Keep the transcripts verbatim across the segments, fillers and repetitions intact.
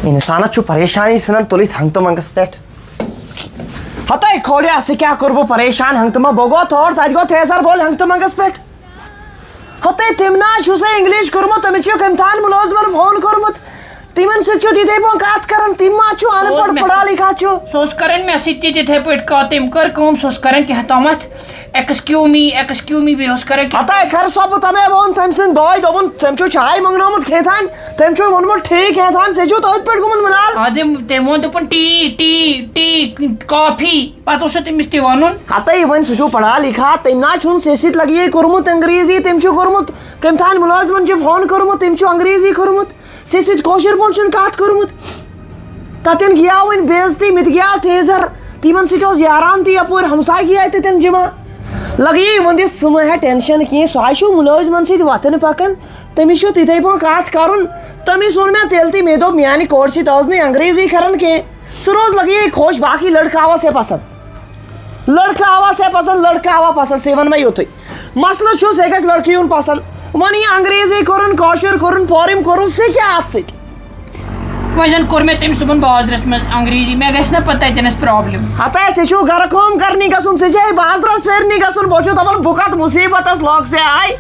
انسانس چھُ پریشانی ژھٕنان تُلِتھ ہنٛگتہٕ منٛگس پٮ۪ٹھ۔ ہتے کھوڑیا، ژٕ کیٛاہ کوٚر بہٕ پریشان ہنٛگتہٕ منٛگ؟ بہٕ گوٚو تھوڑ، تتہِ گوٚو تھیزر بول ہنٛگتہٕ منٛگس پٮ۪ٹھ۔ ہتے تٔمۍ نا چھُ سا انگلش کوٚرمُت، تٔمِس چھُ کٔمۍ تھان مُلٲزمن فون کوٚرمُت، تِمن سۭتۍ چھُ تِتھے پٲٹھۍ کتھ کران، تِم ما چھُ ان سُہ اوس پڑھ مےٚ پڑھا سۭتۍ، لکھا چھُ۔ سُہ اوس کران مےٚ سۭتۍ تہِ تِتھے پٲٹھۍ کتھ، تٔمۍ کٔر کٲم، سُہ اوس کران کینٛہہ تامتھ ایکسکیو می، ایکسکیو می، بیٚیہِ اوس کران کینٛہہ۔ ہتے خیر صٲب، تمے ووٚن تٔمۍ سٕنٛدۍ بٲے، دوٚپُن، تٔمۍ چھُ چاے منٛگنٲومٕژ کھیٚتھ ہن، تٔمۍ چھُ ووٚنمُت ٹھیٖک کھیٚتھ ہن، ژےٚ چھُ تٔتھۍ پٮ۪ٹھ گوٚمُت مُنال۔ آ، تٔمۍ، تٔمۍ ووٚن، دوٚپُن، ٹی، ٹی، ٹی، کافی، پتہٕ اوس تٔمِس تہِ وَنُن۔ ہتے وۄنۍ سُہ چھُ پڑھا لکھا، تٔمۍ نا چھُنہٕ ژےٚ سۭتۍ لگہِ یہِ کوٚرمُت انگریزی، تٔمۍ چھُ کوٚرمُت، کٔمۍ تھانۍ مُلٲزمن چھُ فون کوٚرمُت، تٔمۍ چھُ انگریزی کوٚرمُت۔ ژےٚ سۭتۍ کٲشِر پٲٹھۍ چھُنہٕ کَتھ کوٚرمُت۔ تَتٮ۪ن گیاو وۄنۍ بے عزتی، مےٚ تہِ گیاو تھیزر، تِمن سۭتۍ اوس یاران تہِ یَپٲرۍ ہمسایہِ گیاے تَتٮ۪ن جمع۔ لگیے وۄنۍ دِتھ ژٕ مہ ہےٚ ٹینشن کینٛہہ، سُہ ہا چھُ مُلٲزمن سۭتۍ وۄتھان پکان، تٔمِس چھُ تِتھے پٲٹھۍ کَتھ کَرُن۔ تٔمِس ووٚن مےٚ تیٚلہِ تہِ، مےٚ دوٚپ میانہِ کورِ سۭتۍ ٲس نہٕ انگریزی کران کینٛہہ، سُہ روز لگیے خۄش، باقٕے لڑکہٕ آوا ژےٚ پسند۔ لڑکہٕ آوا ژےٚ پسند، لڑکہٕ آوا پسند، ژےٚ وَن مےٚ یُتُے۔ مسلہٕ چھُ، ژےٚ گژھِ لڑکہٕ یُن پسند۔ وۄنۍ یہِ انگریزی کوٚرُن، کٲشُر کوٚرُن، پورِم کوٚرُن، ژےٚ کیٛاہ اَتھ سۭتۍ؟ وۄنۍ زن کوٚر مےٚ تٔمۍ صُبحن بازرس منٛز انگریزی، مےٚ گژھِ نہ پتہٕ تتٮ۪نس پرابلم۔ ہتا ژےٚ چھُو گرٕ کٲم کرنہِ گژھُن، ژےٚ چھے بازرس پھیرنہِ گژھُن، بہٕ چھُس دپان بہٕ کتھ مصیبتس لوٚگ ژےٚ آے۔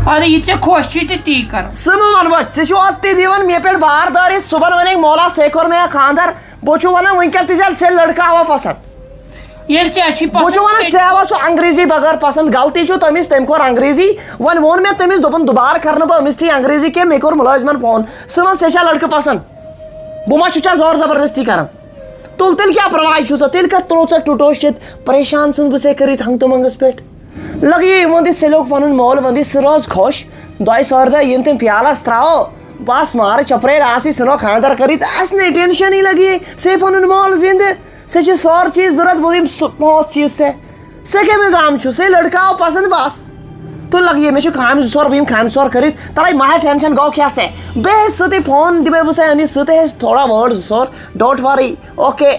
اَدٕ یہِ ژےٚ خۄش چھُے تہٕ تی کر۔ ژٕ مہٕ وَن وۄنۍ، ژےٚ چھُ اوترٕ تہِ دِوان مےٚ پٮ۪ٹھ بار دٲرِتھ، صُبحن وَنَے مولا ژےٚ کوٚر مےٚ خانٛدر، بہٕ چھُ وَنان وٕنکٮ۪ن تہِ ژےٚ، ژےٚ لڑکہٕ آوا پسند۔ ییٚلہِ ژےٚ چھُے بہٕ چھُ پسند وَنان تیٚلہِ ژےٚ آوا سُہ انگریزی بغٲر پسند، غلطی چھُ تٔمِس، تٔمۍ کوٚر انگریزی، وۄنۍ ووٚن مےٚ تٔمِس، دوٚپُن دُبارٕ کرنہٕ بہٕ أمِس تھی انگریزی کینٛہہ، مےٚ کوٚر مُلٲزمن فون، ژٕ وَن ژےٚ چھا لڑکہٕ پسند؟ بہٕ ما چھُس ژےٚ زور زبردستی کران؟ تُل تیٚلہِ کیٛاہ پرواے چھُ سا، تیٚلہِ کتھ ترٛوو ژےٚ ٹُٹوس چِتھ، پریشان ژھٕن بہٕ ژےٚ کٔرِتھ ہنٛگتہٕ منٛگس پٮ۪ٹھ۔ لگیے وۄنۍ دِتھ ژےٚ لوٚگ پنُن مول وۄنۍ دِتھ ژٕ روز خۄش، دۄیہِ ژورِ دۄہہِ یِن تِم پیالس ترٛاوو، بس مارٕ چپرٲرۍ آسٕے، ژھٕنو خانٛدر کٔرِتھ، اسہِ نے ٹینشنٕے لگیے، ژےٚ پنُن مول زِندٕ، ژےٚ چھِ سٲرچیٖز ضوٚرتھ، بہٕ دِمہٕ سُہ پانٛژھ چیٖز ژےٚ، ژےٚ کمہِ گامہٕ چھُ، ژےٚ لڑکہٕ آو پسنٛد بس۔ تہٕ لگیے مےٚ چھُ کامہِ زٕ ژور، بہٕ یِمہٕ کامہِ زٕ ژور کٔرِتھ، تلے مہ ہےٚ ٹینشن، گوٚو کیٛاہ سا، بیٚیہِ ٲسۍ ژٕ تہِ فون دِمے بہٕ ژےٚ أنِتھ، ژٕ تہِ ٲسۍ تھوڑا وٲڈ زٕ ژور، ڈونٹ ؤری، اوکے۔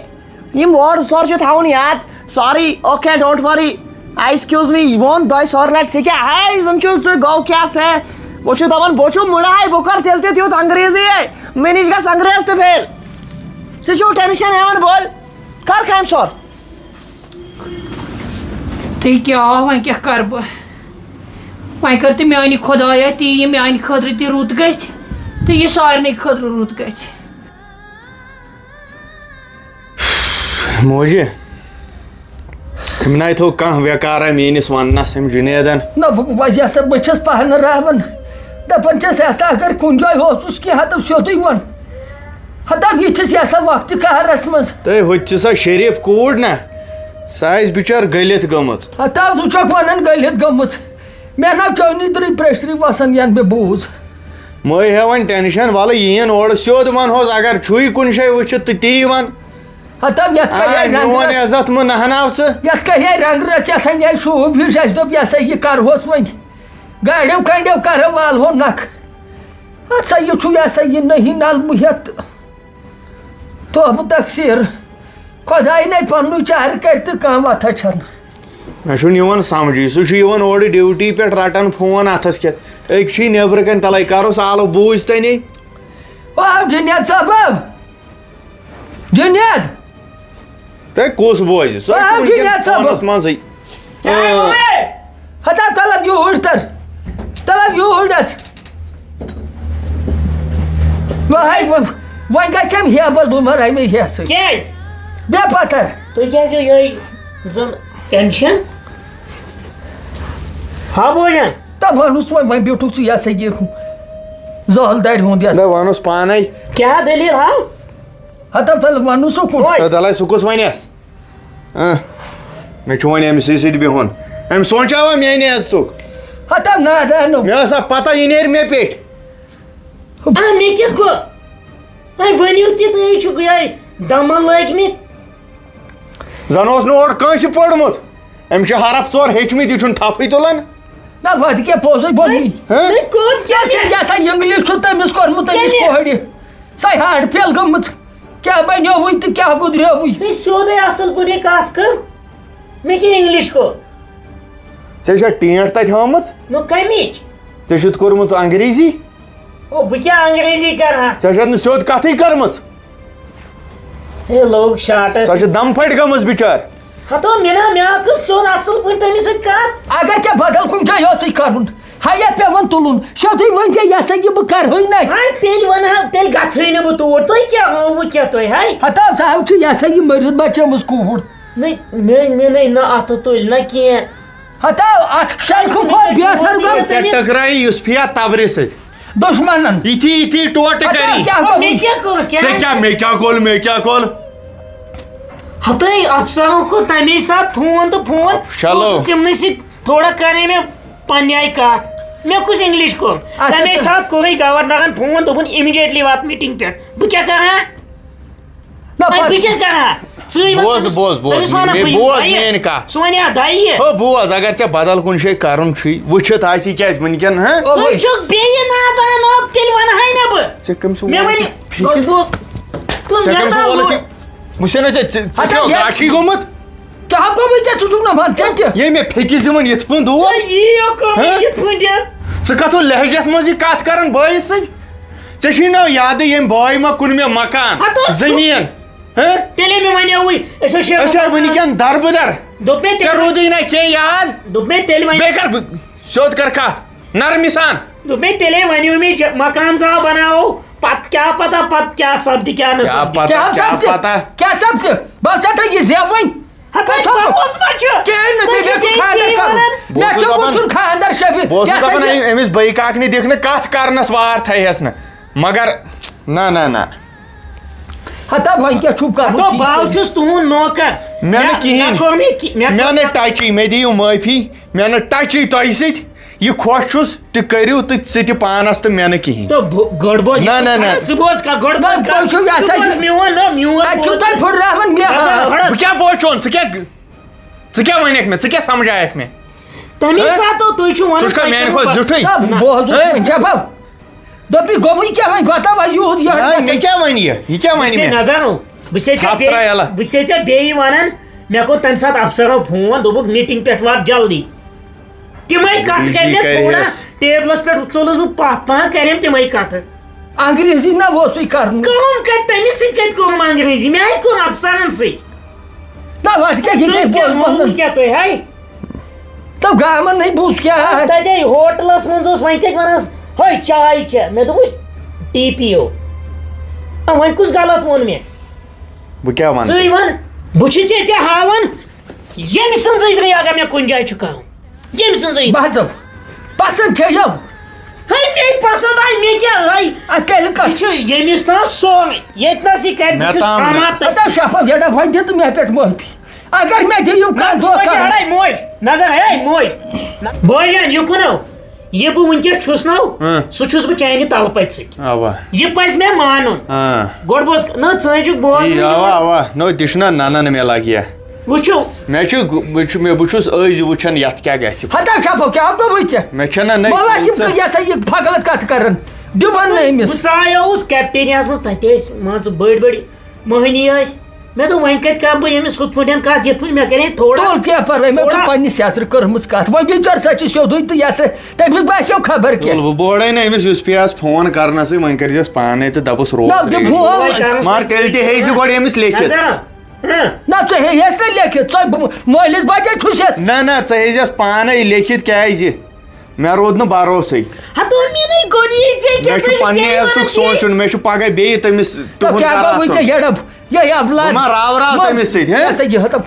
یِم وٲڈ زٕ ژور چھِ تھاوُن یاد۔ سوری، اوکے، ڈونٹ ؤری۔ ایکسکیوز می، یہِ ووٚن دۄیہِ ژورِ لٹہِ، ژےٚ کیٛاہ؟ ہاے، زَن چھُ ژٕ گوٚو کیٛاہ سا؟ بہٕ چھُس دَپان، بہٕ چھُس مُڑاے، بہٕ کَرٕ تیٚلہِ تہِ تیُتھ انگریزی، ہے، مےٚ نِش گژھِ انگریز تہِ فیل۔ ژٕ چھُکھ ٹینشن ہٮ۪وان، بول، کر کامہِ سور۔ تہٕ کیٛاہ، وۄنۍ کیٛاہ کَرٕ بہٕ؟ وۄنۍ کَر تہٕ میٛانہِ خۄدایا تی، یہِ میٛانہِ خٲطرٕ تہِ رُت گژھِ تہٕ یہِ سارنٕے خٲطرٕ رُت گژھِ۔ موجی، أمۍ نَے تھوٚو کانٛہہ ویکارا میٛٲنِس وَننَس، أمۍ جُنیدَن۔ نہ، بہٕ، بہٕ، یہِ ہسا بہٕ چھَس پانہٕ راوان۔ دَپان چھَس، یہِ ہسا اگر کُنہِ جایہِ اوسُس کینٛہہ، ہا تہٕ سیوٚدُے وَن۔ ہتاو یہِ چھَس، یہِ ہسا وقتہِ قہرَس منٛز۔ تہٕ ہُتہِ چھِ سۄ شریٖف کوٗر نہ، سۄ آسہِ بِچٲر گٔلِتھ گٔمٕژ۔ ہتاو ژٕ چھَکھ وَنان گٔلِتھ گٔمٕژ۔ مےٚ نہ چٲنی درٕے پریشرٕے وَسان، یَنہٕ مےٚ بوٗز۔ مہٕ ہے وۄنۍ ٹینشن، وَلہٕ یِیِن اورٕ سیوٚد وَنہوس، اگر چھُے کُنہِ جایہِ وٕچھِتھ تہٕ تی وَن۔ ہتاو یَتھ کَرِ آے، ہے رنٛگ میون رَژھ۔ عزت مہٕ نہناو ژٕ۔ یَتھ کَرِ ہے رنٛگ رَژھ، یَتھ اَنہِ ہے شوٗب ہیوٗ، اَسہِ دوٚپ، یہِ ہسا یہِ کَرہوس وۄنۍ۔ گاڑیو کَنڈیو کَرو والہون نَکھ۔ اَتھ سا یہِ چھُ، یہِ ہسا یہِ نٔہی نَلمہٕ ہٮ۪تھ۔ توبہٕ تقصیر، خۄداے نے پننُے چارٕ کرِ تہٕ کانٛہہ وتھا چھنہٕ۔ مےٚ چھُنہٕ یِوان سمجھٕے، سُہ چھُ یِوان اورٕ ڈیوٹی پٮ۪ٹھ رٹان فون اتھس کٮ۪تھ، أکۍ چھُے نیبرٕ کنہِ تلے، کرُس آلو، بوٗزۍ تنے۔ آو جنید صٲب، جنید۔ تہٕ کُس بوزِ؟ سُہ آو چھُ وٕنکیٚن جنید صٲب۔ فونس منٛزٕے۔ آ۔ ہتا طلب یوٗرۍ تر، طلب یوٗرۍ اَژ۔ وۄنۍ، وۄنۍ گژھٮ۪م ہیبس، بہٕ مرٕ اَمے ہیسٕے۔ کیٛازِ؟ بے پتر۔ تُہۍ کیٛازِ چھِو یِہوٚے زن ٹینشن؟ ہا بوجان۔ تہ وَنُس وۄنۍ، وۄنۍ بیوٗٹھُکھ ژٕ یہِ ہسا یہِ زٲل دارِ ہُنٛد یَس۔ نہ، وَنُس پانے۔ کیٛاہ دٔلیٖل ہاو؟ ہتا طلب وَنُس سُہ کُن۔ ہے، دَلے، سُہ کُس وَنٮ۪س؟ آ، مےٚ چھُ وۄنۍ أمۍ سٕے سۭتۍ بِہُن۔ أمۍ سونٛچاوا میٛانہِ عزتُک؟ ہتا نادانو۔ مےٚ ٲسا پتہ یہِ نیرِ مےٚ پیٚٹھۍ؟ آ، مےٚ کیٛاہ کوٚر؟ ہے، ؤنِو تہِ، تُہۍ چھِو یِہوٚے دَمَن لٲگۍمٕتۍ۔ زَن اوس نہٕ اورٕ کٲنٛسہِ پوٚرمُت۔ أمۍ چھِ حرف ژور ہیٚچھمٕتۍ، یہِ چھُنہٕ تھپھٕے تُلان۔ نہ، وۄنۍ کیٛاہ پوٚزُے بوٚنُے؟ ہہ؟ ہے، کوٚر کیٛاہ کیٛاہ مےٚ؟ یہِ ہسا English چھُ تٔمِس کوٚرمُت، تٔمِس کیٛاہ مےٚ؟ کورِ۔ سۄے ہارٹ فیل گٔمٕژ۔ کیٛاہ بنیووُے تہٕ کیٛاہ گُدریووُے؟ ہے، سیوٚدُے اَصٕل پٲٹھۍ کَتھ کٔر۔ مےٚ کیٛاہ English کوٚر؟ ژےٚ چھےٚ ٹینٛٹ تَتہِ ہٲومٕژ؟ نہ، کَمِچ؟ ژےٚ چھُتھ کوٚرمُت انگریزی؟ او، بہٕ کیٛاہ انگریزی کرٕ ہا؟ ژےٚ چھَتھ نہٕ سیوٚد کَتھٕے کٔرمٕژ۔ ہے، لوٚگ شاٹَس۔ سۄ چھِ دم پھٔٹۍ گٔمٕژ بِچٲر۔ ہتو، مےٚ نا، مےٚ ہا کٔر سیوٚد اصٕل پٲٹھۍ تٔمِس سۭتۍ کَتھ۔ اگر ژےٚ بدل کُنہِ جایہِ اوسُے کرُن، ہا، یتھ پٮ۪وان تُلُن، سیوٚدُے ؤنۍ زِ، یہِ ہسا یہِ بہٕ کرہٕے نہٕ۔ ہاے، تیٚلہِ وَنہٕ ہا، تیٚلہِ گژھٕے نہٕ بہٕ تور۔ تُہۍ کیٛاہ ہٲووٕ کیٛاہ تُہۍ، ہاے؟ ہتا، سُہ ہا چھُ، یہِ ہسا یہِ مٔرِتھ بچٲمٕژ کوٗر۔ نہ، مےٚ، مےٚ نَے نہ اَتھٕ تُلۍ، نہ کینٛہہ۔ ہتا، اتھ شایہِ کھۄتہٕ بہتر گوٚو۔ ژےٚ ٹکرایہِ یُس پھیا تبرِ سۭتۍ۔ دُشمنن۔ یِتھی یِتھی ٹوٹہٕ ہتا، کری۔ کیٛاہ گوٚو؟ مےٚ کیٛاہ کوٚر؟ کیٛاہ؟ ژےٚ کیٛاہ، مےٚ کیٛاہ کوٚل، مےٚ کیٛاہ کوٚل؟ ہتٲے، افسرن کوٚر تمے ساتہٕ فون تہٕ فون۔ چلو۔ بہٕ اوسُس تِمنٕے سۭتۍ تھوڑا کرے مےٚ پننہِ آیہِ کتھ۔ مےٚ کُس انگلش کوٚر؟ اچھا، تمے تہٕ ساتہٕ کوٚرُے گورنرن فون، دوٚپُن، "Immediately وات میٹنگ پٮ۪ٹھ۔" بہٕ کیٛاہ کرٕ ہا؟ نہ، وۄنۍ پتہٕ بہٕ کیٛاہ کرٕ ہا؟ ژٕے وَن بوز، تٔمِس، بوز، بوز، تٔمِس وَن مے-، بہٕ بوز دَیہِ۔ میٛٲنۍ کَتھ۔ سونیا دَیہِ۔ ہو، بوز، اگر ژےٚ بدل کُنہِ جایہِ کَرُن چھُے، وٕچھِتھ آسی، کیٛازِ وٕنکٮ۪ن، ہہ؟ او ژٕ بوے۔ چھُکھ بیٚیہِ نادان، اب تیٚلہِ وَنہٕ ہاے نہ بہٕ۔ ژےٚ کٔمۍ سُنٛد مےٚ ووٚن ؤنِو، یہِ پھیٚکِس؟ گۄڈٕ بوز۔ ژٕ ژٕ مےٚ مےٚ کٔمۍ سُنٛد وَنہٕ ووٚن یہِ؟ وۄنۍ چھُنہ ژےٚ، ژٕ، ژٕ اچھا، چھُکھ مےٚ گاشی گوٚمُت؟ کیٛاہ ہا گوٚوُے ژےٚ؟ ژٕ چھُکھ نہٕ وَنان، ژےٚ تہِ؟ ییٚمۍ مےٚ پھیٚکِس دِوان یِتھ پٲٹھۍ دود؟ ژےٚ یی یہِ کٲم ہہ؟ یِتھ پٲٹھۍ۔ ژٕ کَتھ ہُہ لہجَس منٛز یہِ کَتھ کَران بٲیِس سۭتۍ؟ ژےٚ چھُے نہ یادٕے، ییٚمۍ بٲے ما کُن مےٚ مکان، ہتہٕ حظ چھُ۔ زٔمیٖن؟ ہہ؟ تیٚلے مےٚ وَنیووُے، أسۍ ٲسۍ شیخ أسۍ ہے مکان۔ وٕنکٮ۪ن دربٕدر۔ دوٚپ مےٚ ژےٚ تیٚلہِ، روٗدُے نہ کینٛہہ یاد۔ دوٚپ مےٚ تیٚلہِ وَنہِ-، بیٚیہِ کر بہٕ سیوٚد کر کتھ، نرمی سان۔ دوٚپ مےٚ تیٚلے وَنیو مےٚ ج-، مکان زا بناوو، پتہٕ کیٛاہ پتہ، پتہٕ کیٛاہ سپدِ، کیٛاہ نہٕ کیٛاہ سپدِ۔ پتہ، کیٛاہ کیٛاہ سپدِ؟ پتہ؟ کیٛاہ سپدِ؟ بہٕ ژےٚ تۄہہِ یہِ زٮ۪و وۄنۍ۔ ہتہٕ تۄہہِ چھُو پوٚز ما چھُ؟ کِہیٖنۍ نہٕ، تُہۍ بیٚیہِ چھِو چھُو ٹھیٖک کران۔ وَنان۔ بہٕ مےٚ اوسُس چھُ دَپان، وٕچھُن خانٛدر شبیٖر۔ بہٕ اوسُس یہِ ہسا دَپان، یہِ أمۍ، أمِس بٲے کاکنہِ دِکھ نہٕ کَتھ کَرنَس وار تھایہَس نہٕ۔ مگر نہ، نہ، نہ۔ ہتا وۄنۍ کیٛاہ چھُو کَرُن؟ ہتو، بہٕ ہاو چھُس تُہُنٛد نوکر۔ مےٚ نہٕ مےٚ، کِہیٖنۍ۔ مےٚ کوٚر نہٕ کہِ-، مےٚ مےٚ کوٚر نہٕ ٹچی، مےٚ دِیِو معٲفی۔ مےٚ نہٕ ٹچی تۄہہِ سۭتۍ۔ یہِ خۄش چھُس تہِ کٔرِو تہٕ ژٕ تہِ پانَس تہٕ مےٚ نہٕ کِہیٖنۍ۔ تہٕ بہٕ، گۄڈٕ بوز نہ، یہِ نہ، نہ۔ کَتھ، ژٕ بوز کَتھ، گۄڈٕ بوز نہ، کَتھ۔ بوزِو یہِ ژٕ ہسا بوز یہِ۔ میون، نہ، میون اَتہِ چھُو بوز۔ تۄہہِ پھُٹراوان مےٚ نہ، ہا۔ نہ، بہٕ کیٛاہ بوزٕ چون؟ ژٕ کیٛاہ، ژٕ کیٛاہ وَنکھ مےٚ؟ ژٕ کیٛاہ سَمجھایَکھ مےٚ؟ تَمی ہہ؟ ساتہٕ تُہۍ چھِو وَنان ژٕ چھُکھ مےٚ تۄہہِ میٛانہِ کیٛاہ کھۄتہٕ مطلب؟ زیُٹھٕے؟ نہ، بہٕ بوزُس ہہ؟ وۄنۍ، جَباب۔ دوٚپُے، گوٚبُے کیٛاہ وۄنۍ؟ پَتہ وۄنۍ یوٗت یہِ نہ، مےٚ کیٛاہ وَنہِ یہِ؟ یہِ کیٛاہ وَنہِ بہٕ چھُسے مےٚ؟ نظر، بہٕ چھُسے ژےٚ تھپھ بیٚیہِ، ترٛاو یَلہٕ۔ بہٕ چھُسے ژےٚ بیٚیہِ وَنان، مےٚ کوٚر تَمہِ ساتہٕ افسرو فون، دوٚپُکھ، "میٖٹِنٛگ پٮ۪ٹھ وات جلدی۔" تِمَے کَتھٕ بِجلی کَرِ مےٚ تھوڑا کریس۔ ٹیبلَس پٮ۪ٹھ ژوٚلُس بہٕ پَتھ پَہَن، کَریم تِمَے کَتھٕ۔ انگریزی نہ اوسُے کرُن۔ کٲم کتہِ؟ تٔمِس سۭتۍ کتہِ کٲم انگریزی؟ مےٚ ہے کوٚر افسرن سۭتۍ۔ نہ، وۄنۍ کیٛاہ یہِ تُہۍ گٔے کیٛاہ بوزنہٕ؟ ووٚنوٕ کیٛاہ تُہۍ ہے؟ تو گامن نہیں بوز کیٛاہ؟ تتے ہوٹلس منٛز اوس، وۄنۍ کتہِ ونس، "ہے، چاے چےٚ؟" مےٚ دوٚپُس، "ٹی پی او۔" آ، وۄنۍ کُس غلط ووٚن مےٚ؟ بہٕ کیٛاہ ونہٕ؟ ژٕے ون، بہٕ چھُس ژےٚ، ژےٚ ہاوان، ییٚمہِ سٕنٛزٕے رے اگر مےٚ کُنہِ جایہِ چھُ کَرُن۔ ییٚمہِ سٕنٛزٕے۔ بہٕ حظ، پسنٛد چھےٚ یَو۔ ہے، مےٚ پسنٛد آیہِ، مےٚ کیٛاہ آیہِ؟ اَدٕ تیٚلہِ کَتھ؟ یہِ چھُ ییٚمِس تام سورُے، ییٚتہِ نَسٕے کَرِ، بہٕ مےٚ چھُس تام نہٕ۔ آمات تَتہِ۔ ہَتو شفا ویڈا وۄنۍ دِ تہٕ مےٚ پٮ۪ٹھ معٲفی۔ اگر مےٚ دِیِو نہ، کانٛہہ موج، دھوکہ۔ اَڑے موج، نظر، ہے موج۔ نہ، بٲے جان، یہِ کُنو، یہِ بہٕ وٕنکیٚس چھُس نو، ہاں۔ سُہ چھُس بہٕ چانہِ تَلہٕ پَتہِ سۭتۍ۔ اَوا۔ یہِ پَزِ مےٚ مانُن۔ ہاں۔ گۄڈٕ بوز، نہ، ژٕ أنزیُک بوز یی، نہٕ اَوا، یور۔ اَوا۔ نو، تہِ چھُنہ نَنان مےٚ لَگہِ۔ وٕچھِو۔ مےٚ چھُ، بہٕ چھُ، مےٚ، بہٕ چھُس أزۍ وٕچھان یَتھ کیٛاہ گژھِ۔ ہتا شفو، کیٛاہ گوٚوُے ژےٚ؟ مےٚ چھَنہ نٔے مےٚ وَسہِ یِم پونٛسہٕ۔ یہِ ہسا یہِ پھَکلَت کَتھٕ کَران۔ دِوان نہٕ أمِس۔ بہٕ ژایوس کیپٹینیاہَس منٛز، تَتہِ ٲسۍ، مان ژٕ، بٔڑۍ بٔڑۍ مٔہنی ٲسۍ۔ مےٚ دوٚپ، وۄنۍ کَتہِ کَرٕ بہٕ ییٚمِس ہُتھ پٲٹھۍ کَتھ، یِتھ پٲٹھۍ مےٚ کَرے تھوڑا، تُل کینٛہہ پَرواے، مےٚ تھوڑا۔ چھُ پنٛنہِ سیٚسرٕ کٔرمٕژ کَتھ۔ وۄنۍ بِچٲر سۄ چھِ سیوٚدُے تہٕ یہِ ہسا تٔمِس باسیو خبر کیٛاہ۔ تُل، بہٕ بورے نہٕ أمِس یُس پیاس فون کَرنَسٕے، وۄنۍ کٔرۍزٮ۪س پانَے تہٕ دَپُس روز نہ، دِ رٲڈی۔ فون۔ مگر تیٚلہِ تہِ ہیٚیہِ زِ گۄڈٕ أمِس لیکھِتھ۔ نظر۔ ہہ۔ نہ، ژٕ ہیٚیس نہ لیکھِتھ، ژٕ ب-، مٲلِس بچے چھُس یَس۔ نہ، نہ، ژٕ ہیٚیہِ زٮ۪س پانَے لیکھِتھ، کیٛازِ؟ مےٚ روٗد نہٕ بھروسٕے۔ ہتو مےٚ نے گۄڈٕ یہِ ژےٚ کیٛاہ مےٚ چھُ ژٕ پننہِ بیٚیہِ عزتُک وَنان سونٛچُن، مےٚ چھُ پگاہ بیٚیہِ تٔمِس تہٕ تُہُنٛد کیٛاہ گوٚوُے کران ژےٚ سونٛچُن۔ یہِ ڈب؟ یہِ اولاد۔ بہٕ ما راو راو مہ-، تٔمِس سۭتۍ، ہے؟ یہِ ہسا یہِ ہتو۔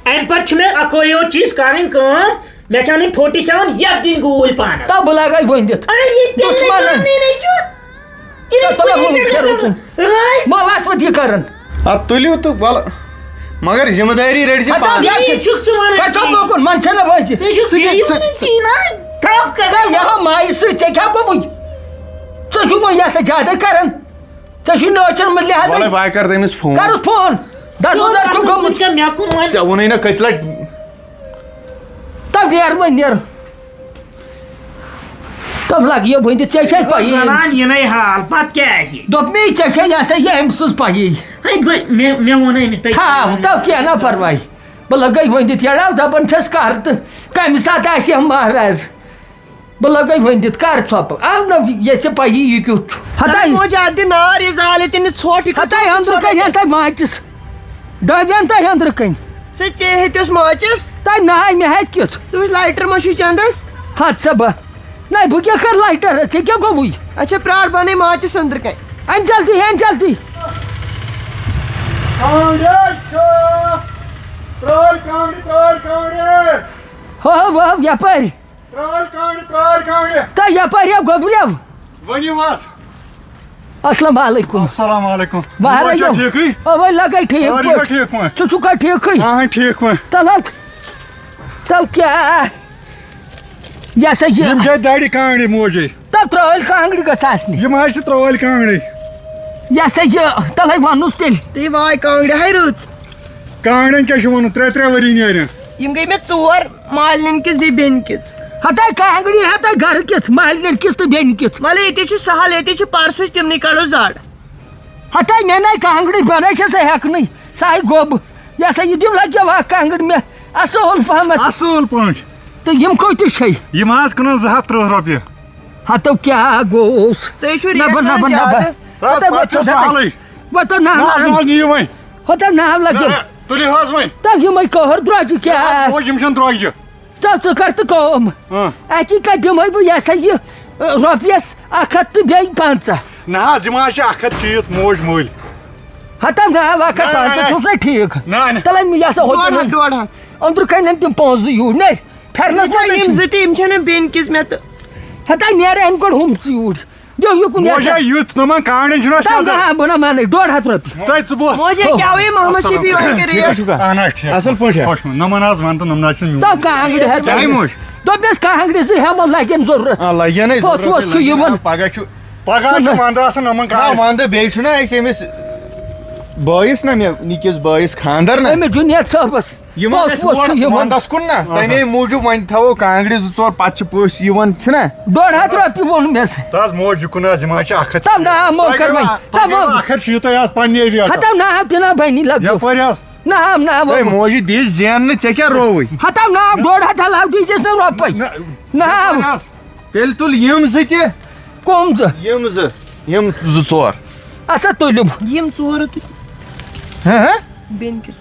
اَمہِ پتہٕ چھِ مےٚ اَکٲے یوت چیٖز کَرٕنۍ کٲم، مےٚ چھِ اَنٕنۍ فورٹی سیون یَتھ دِنۍ گوٗلۍ پانَس۔ تَو بہٕ لاگے ؤنِتھ۔ اَرے یہِ تیٚلہِ دُشمَنَن۔ پَنٕنۍ نَے چھُ۔ یہِ تَو تُلو گوٗلۍ ہُم پٮ۪ٹھ پھِرُن گژھن کُن۔ رٲے۔ وۄنۍ وَس وۄنۍ یہِ کَران۔ اَدٕ تُلِو تہٕ وَلہٕ، مگر ذمہٕ دٲری رٔٹۍ زِ ہتا پانہٕ۔ بیٚیہِ چھُکھ ژٕ وَنان پَتہٕ چھُ کینٛہہ۔ لوکُن منٛدچھان نہ وٲتِتھ۔ ژےٚ چھُکھ ژٕ بیٚیہِ کیٛاہ، ژٕ، وَنان ژٕ، ژی نا، تھَپھ کَر۔ تَو یہِ ہا مایہِ سۭتۍ، ژےٚ کیٛاہ گوٚمُت؟ ژٕ چھُکھ وۄنۍ یہِ ہسا زیادَے کَران۔ ژےٚ چھُے نٲچھَن منٛز لحاظٕے۔ وَلَے بہٕ کَرٕ تٔمِس فون۔ کَرُس فون۔ دَربٕدَر چھُ اَصٕل گوٚمُت۔ پٲٹھۍ کَر، مےٚ کُن وَن۔ ژےٚ ووٚنُے نہ کٔژِ لَٹہِ۔ تَو نیر وۄنۍ نیر۔ تَو لَگہِ یہِ وۄنۍ تہِ، ژےٚ چھے پَیی أمِس۔ زَنان یِنَے حال، پَتہٕ کیٛاہ آسہِ؟ دوٚپ مےٚ، ژےٚ چھے یہِ ہسا یہِ أمۍ سٕنٛز پَیی۔ ہے، بہٕ، مےٚ، مےٚ ووٚن أمِس تۄہہِ تھاو، تَو کینٛہہ نہ پَرواے۔ بہٕ لَگَے وۄنۍ تہِ تیڑاو، دَپان چھَس کَر تہٕ کَمہِ ساتہٕ آسہِ ہا مہراز۔ بہٕ لگے وۄنۍ دِتھ کر ژھۄپہٕ۔ اَہن نہ، یہِ چھِ پَیی یہِ کیُتھ چھُ۔ ہتاے۔ تۄہہِ موج اَتھ دِ نار، یہِ زالہِ تہِ نہٕ ژھۄٹھ، یہِ کتھ ہتاے أنٛدرٕ ژھۄٹھ کَنۍ، یہِ؟ ہتاے ماچِس۔ ڈٲبۍ ہن تۄہہِ أنٛدرٕ کَنۍ۔ سُہ ژےٚ ہیٚتِس ماچِس؟ تۄہہِ ناے مےٚ ہیٚتہِ کِژھ؟ ژٕ وٕچھ لایٹر ما چھُے چندس؟ ہتھ سا بہٕ۔ نہ، بہٕ کیٛاہ کَرٕ لایٹر؟ ژےٚ کیٛاہ گوٚوُے؟ اچھا، پرٛار، بہٕ اَنَے ماچِس أنٛدرٕ کَنۍ۔ اَن جلدی، اَن جلدی۔ کانٛگڑِ چھِ۔ ترٛٲلۍ کانٛگڑِ، ترٛٲلۍ کانٛگڑِ۔ ہو، ہو، یپٲرۍ۔ ترٛٲلۍ کانٛگڑِ، ترٛٲلۍ کانٛگڑِ۔ تہٕ یپٲرۍ یو گوٚبریو۔ ؤنِو حظ۔ السلام علیکم۔ السلام علیکم۔ وعلیکم۔ چھا ٹھیٖکٕے؟ اوے لگے ٹھیٖک سٲری چھا پٲٹھۍ۔ ٹھیٖک پٲٹھۍ؟ ژٕ چھُکھا ٹھیٖکٕے؟ اہن ٹھیٖک پٲٹھۍ۔ تلو۔ تو کیٛاہ؟ یہِ ہسا یہِ۔ یِم چھا دَرِ کانٛگڑِ موجے؟ تو ترٛٲلۍ کانٛگڑِ گٔژھ آسنہِ۔ یِم حظ چھِ ترٛٲلۍ کانٛگڑِ۔ یہِ ہسا یہِ، تَلَے وَنُس تیٚلہِ۔ تُہۍ واے کانٛگڑِ ہاے رٕژ۔ کانٛگڑٮ۪ن کیٛاہ چھُ وَنُن؟ ترٛےٚ ترٛےٚ ؤری نیرن۔ یِم گٔے مےٚ ژور، مالِنٮ۪ن کِژھ بیٚیہِ بیٚنہِ کِژھ۔ ہتاے کانٛگڑِ، ہتاے گرٕ کِژھ، مالِنٮ۪ن کِژھ تہٕ بیٚنہِ کِژھ۔ وَلہٕ ییٚتی چھِ سہل، ییٚتی چھِ پرسُچ، تِمنٕے کڑو زَڈ۔ ہتاے مےٚ نَے کانٛگڑِ بنٲے چھےٚ سۄ ہٮ۪کنٕے، سۄ ہاے گوٚب۔ یہِ ہسا یہِ دِم لگیو اکھ کانٛگٕر مےٚ اصٕل پہمتھ۔ اصٕل پٲٹھۍ۔ تہٕ یِم کۭتِس چھے؟ یِم حظ کٕنان زٕ ہتھ ترٕٛہ رۄپیہِ۔ ہتو کیٛاہ گوٚوس؟ تُہۍ چھِو ریٹ نبہٕ، کران نبہٕ، نبہٕ۔ زیادٕ۔ ہتو پتہٕ وۄتھو چھُ ہتو۔ سہلٕے۔ وۄتھو نہ، نہ حظ، نہ۔ نہ حظ، نِیِو وۄنۍ۔ ہتو نہ حظ نہ، لگیو۔ نہ، تُلِو حظ وۄنۍ۔ تہٕ یِمے کٔہر درٛۄجہِ نہ حظ، کیٛاہ؟ موج، یِم چھِنہٕ درٛۄجہِ۔ ژٕ، ژٕ کر تہٕ کٲم۔ اۭں۔ اَکی کتھ دِمے بہٕ یہِ ہسا یہِ، ٲ، رۄپیس اکھ ہتھ تہٕ بیٚیہِ پنٛژاہ۔ نہ حظ، یِم حظ چھِ اکھ ہتھ شیٖتھ موج مٔلۍ۔ ہتم نہ، اکھ ہتھ نہ، نہ، پنٛژاہ نہ۔ چھُس نہ ٹھیٖک۔ نہ، نہ۔ تَلے مےٚ یہِ ہسا ہُہ ڈۄڈ ہتھ، ڈۄڈ ہتھ۔ أنٛدرٕ کَنٮ۪ن تِم پونٛسہٕ زٕ یوٗرۍ، نیر۔ پھٮ۪رنس یِم منٛز چھا یِم چھِ۔ زٕ تہِ، یِم چھَنہٕ بیٚنہِ کِژھ مےٚ تہٕ۔ ہتا نیر اَمہِ گۄڈٕ ہُم ژٕ یوٗرۍ۔ دِیو یُکُن موجا یَتھ۔ یُتھ نہٕ وۄنۍ کانٛگڑٮ۪ن چھُنہ تَو سیٚزر۔ نہ، بہٕ نہ مانَے، ڈۄڈ ہتھ رۄپیہِ۔ تۄہہِ ژٕ بوز۔ موجا ہو۔ کیٛاہ وے محمد السلام۔ شفیع وۄنۍ کَرے؟ ٹھیٖک چھُکھا؟ اہن حظ، ٹھیٖک۔ اَصٕل پٲٹھۍ۔ خۄش پٲٹھۍ۔ نہ وَن حظ، وَن تہٕ نۄم نہ چھُنہٕ میون۔ تَو کانٛگڑِ ہٮ۪تھ۔ چاے موج۔ دوٚپمَس کانٛگڑِ زٕ ہٮ۪مو لَگن ضروٗرت۔ آ، لَگن ہے پوٚژھ ضروٗرت، ووٚژھ چھُ لَگن۔ یِوان۔ آ، پَگاہ چھُ۔ پَگاہ چھُ چھُنہٕ۔ وَندٕ آسان یِمَن نہ، کانٛگڑِ۔ وَندٕ بیٚیہِ چھُنہ اَسہِ أمِس بٲیِس نہ مےٚ نِکِس بٲیِس خانٛدر نہ۔ أمِس جُنید صٲبَس۔ یِمن پوٚژھ گژھِ ووٚژھ اور چھُ یِوان۔ وَندَس کُن نا، آہا۔ تَمے موٗجوٗب وۄنۍ تھاوو کانٛگرِ زٕ ژور، پَتہٕ چھِ پٔژھۍ یِوان، چھُنہ؟ ڈۄڈ ہَتھ رۄپیہِ ووٚن مےٚ۔ تَس موج یہِ کُن حظ، یِم حظ چھِ اَکھ ہَتھ۔ تَو نا، مو تۄہہِ کَر گٔیوٕ وۄنۍ، اَ-، تَو تۄہہِ گٔیوٕ مو۔ اَکھ ہَتھ شیٖتھ تۄہہِ آز پنٛنہِ ایریا۔ ہَتَو نا، تہِ نا بَنی لَگ۔ یَپٲرۍ حظ۔ نہ آو، نہ آو۔ تۄہہِ موجی دِژ زینہٕ، ژےٚ کیٛاہ رووُے؟ ہَتَو نا آو، ڈۄڈ ہَتھ علاوٕ دیٖزٮ۪س نہٕ رۄپَے۔ نہ۔ نہ آو۔ یَپٲرۍ حظ۔ تیٚلہِ تُل یِم زٕ تہِ۔ کٕم زٕ؟ یِم زٕ، یِم زٕ ژور۔ اَسا تُلِم۔ یِم ژور تُلِم۔ ہہ، ہہ؟ بیٚنہِ کِس۔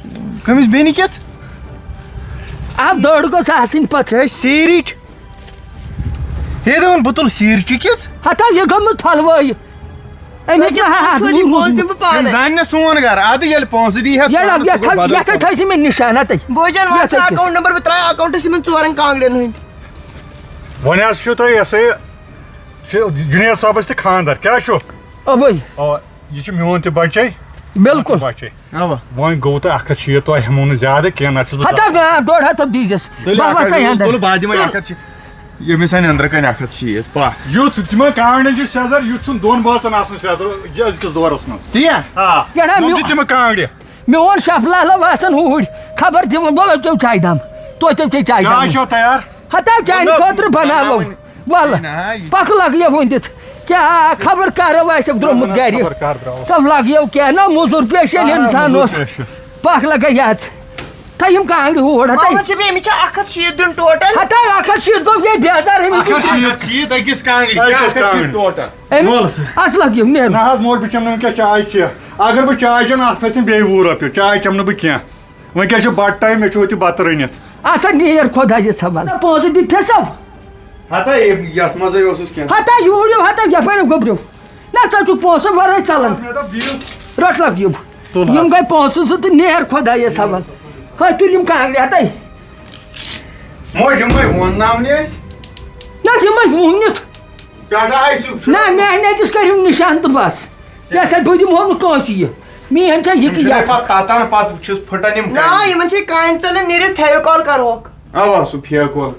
کٔمِس بیٚنہِ کِژھ؟ اَتھ دٔڑ گٔژھ آسٕنۍ پَتہٕ۔ کیٛازِ سیٖرِچ؟ ہے دَپان بہٕ تُلہٕ سیٖرچہِ کِژھ؟ ہَتاو یہِ گٔمٕژ پھۄلوٲے۔ أمِس نہ ہا ہَتھ وُہ۔ پونٛسہٕ دِمہٕ بہٕ پانَے۔ زانہِ نہ سون گَرٕ، اَدٕ ییٚلہِ پونٛسہٕ دی ہٮ۪س یَلہٕ پانَس، سُہ یَتھ گوٚو بدل یَتھ کَتھ۔ تھٲیزِ مےٚ نِشان ہَتَے۔ بوزان وَن یَتھ ژٕ أکِس۔ اکاونٹ نمبر، بہٕ ترٛاوٕ اکاونٹَس یِمَن ژورَن کانٛگڑٮ۪ن ہٕنٛدۍ۔ وۄنۍ حظ چھُ تۄہہِ یہِ ہسا یہِ چھُ جُنید صٲبَس تہِ خانٛدر، کیٛاہ چھُ؟ اَوَے۔ اَوا، یہِ چھُ میون تہِ بَچَے۔ بِلکُل۔ بَچَے۔ اَوا۔ وۄنۍ گوٚو تۄہہِ اَکھ ہَتھ شیٖتھ، تۄہہِ ہٮ۪مو نہٕ زیادٕ کینٛہہ، نَتہٕ چھُس بہٕ ہَتھ ہا، ڈۄڈ ہَتھ ہَتھ دیٖزٮ۪س۔ تُلِو بَس، اَکھ بَس، ہَتھ، ژَے ہَنٛدَر۔ تُلُو، بہٕ دِمَے اَکھ ہَتھ شیٖتھ۔ ییٚمِس اَنہِ أنٛدرٕ کَنہِ اَکھ ہَتھ شیٖتھ، پَکھ۔ یُتھ تِمَن کانٛگڑٮ۪ن چھُ سیٚزر، یُتھ چھُنہٕ دۄن بٲژَن آسان سیٚزر أزکِس دورَس منٛز۔ تی یا؟ آ۔ پٮ۪ٹھٕ یِم میو-، چھِ تِمہٕ کانٛگڑِ۔ میون شاہ لالہ آسان ہوٗرۍ، خبر دِوان، وَلہٕ چیٚو چاے دام، توتہِ چیٚو چاے چاے دام۔ چھا تیار؟ ہتا چانہِ نہ، خٲطرٕ بناوو۔ بناوٕنۍ۔ وَلہٕ، نہ، یہِ پَکھ لَگیو وٕنہِ دِتھ۔ کیٛاہ خبر کَرو آسٮ۪کھ درٛامُت نہ، گَرِ۔ خبر کَر درٛاو۔ تَو لَگیو کیٛاہ؟ نہ، موٚزوٗر پیش ییٚلہِ آ، اِنسان موٚزوٗر اوس۔ پیش چھُ۔ پَکھ لَگے یَتھ۔ تھٲیِم کانٛگرِ ہور، ہَتَے۔ محمد شفیع، أمِس چھِ اَکھ ہَتھ شیٖتھ دیُن ٹوٹل۔ ہَتَے اَکھ ہَتھ شیٖتھ گوٚو یے بیزار، أمِس اَکھ ہَتھ دیُن۔ شیٖتھ أکِس کانٛگرِ، أکِس کیٛاہ اَکھ ہَتھ شیٖتھ کانٛگرِ۔ ٹوٹل؟ أمۍ وَلہٕ سا۔ اَصٕل لَگیو، نیرُن۔ نہ حظ، موج، بہٕ چَمہٕ نہٕ وٕنکیٚس چاے کینٛہہ۔ اگر بہٕ چاے چٮ۪مہٕ، اَتھ پھسن بیٚیہِ وُہ رۄپیہِ۔ چاے چٮ۪مہٕ نہٕ بہٕ کینٛہہ۔ وٕنکیٚس چھُ بَتہٕ ٹایم، مےٚ چھُ ہوٚتہِ بَتہٕ رٔنِتھ۔ اَتھ ہا نیر خۄدایَس حوالہٕ۔ پونٛسہٕ دِتھ ژےٚ سب؟ ہتا یہِ، یَتھ منٛزٕے اوسُس کینٛہہ۔ ہتا یوٗرۍ یِو، ہتا یَپٲرۍ گوٚبرِو۔ نہ، ژٕ چھُکھ پونٛسہٕ وَرٲے ژَلان۔ مےٚ دوٚپ دِیِو۔ رَٹ لَگ یِم۔ تُل حظ۔ یِم گٔے پونٛسہٕ زٕ تہٕ نیر خۄدایَس حوالہٕ۔ ہے، تُلِم کانٛگرِ ہَتَے۔ موج، یِمَے ووٚن ناونہِ اَسہِ۔ نہ، یِمَے ووٚنِتھ۔ پٮ۪ٹھٕ آے سُہ چھُ۔ نہ، میٛانہِ أکِس کٔرِو نِشان تہٕ بَس۔ یہِ ہسا بہٕ دِمہو نہٕ کٲنٛسہِ یہِ۔ میٛٲنۍ چھا یہِ یِم کہِ چھِنہٕ یَتھ؟ پَتہٕ تَتان، پَتہٕ چھِس پھٕٹان یِم نہ، کَنہِ۔ یِمَن چھِ کانہِ ژَلان نیٖرِتھ فیوِکال کَرہوکھ۔ اَوا، سُہ فیوِکال۔